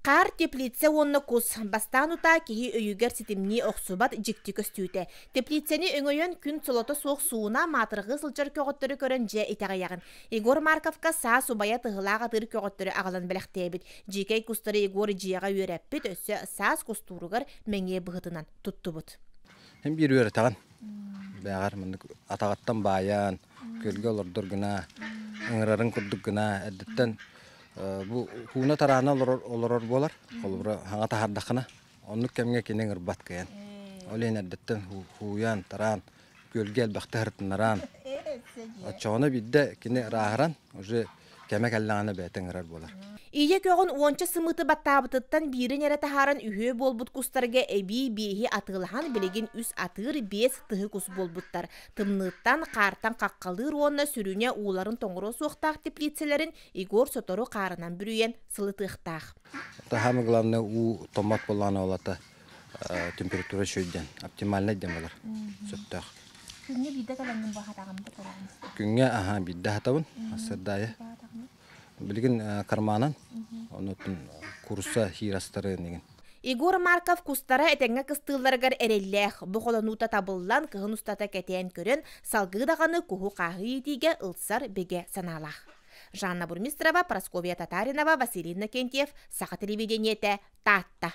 Хаар, теплица уонна кус. Бастаан утаа киһи өйүгэр ситимнии охсубат дьикти көстүүтэ. Теплицэни өҥөйөн күн солото суох сууна маатырҕыы сылдьар көҕөттөрү көрөн дьэ итэҕэйэҕин. Егор Марковка саас убайа тыһылаах атыыр көҕөттөрү аҕалан бэлэхтээбит. Дьиикэй кустары Егор дьиэҕэ үөрэппит, өссө саас кустууругар мэҥиэ быһытынан туттубут. Һин биир үөрэтэҕин. Бэҕэр маннык атаҕыттан баайан, күөлгэ олордор гына, ыҥырарын курдук гына эрдэттэн Бу кууна тараана олорор, олорор буолар. Холобура, хаҥа таһаардаххына, оннук кэмҥэ кини ыҥырбат кыайан. Ол иһин эрдэттэн хууйан, тараан, күөлгэ элбэхтэ сырытыннараан. Оччоҕуна биирдэ кини ырааһыран, уже кэмэ кэллэҕинэ бэйэтэ ыҥырар буолар. Ийэ көҕүн уонча сымыыты баттаабытыттан биирин эрэ таһааран үһүө буолбут кустарга эбии биэһи атыылаһан билигин үс атыыр, биэс тыһы кус буолбуттар. Тымныыттан, хаартан хаххалыыр уонна сүрүнэ ууларын тоҥоруо суохтаах теплицэлэрин Егор сотору хаарынан бүрүйэн сылытыахтаах. Самое главное уу томмот буоллаҕына ол ата температура үчүгэй оптимальный диэн буолар сөптөөх. Күҥҥэ биирдэ кэлэҥҥин бу хатаҕын да көрөҕүн. Күҥҥэ аһаа биирдэ хатабын сырдаайы. Билигин карманан оннуттан курса хиирастары нигин. Егор Марков кустара этэҥҥэ кыстыылларыгар эрэллээх. Бу холонуута табыллан, кыһын устата кэтээн көрөн, салгыы даҕаны куһу-хааһы иитиигэ ылсар бигэ санаалаах. Жанна Бурмистрова, Прасковья Татаринова, Василий Иннокентьев, Саха телевидениетэ, Таатта.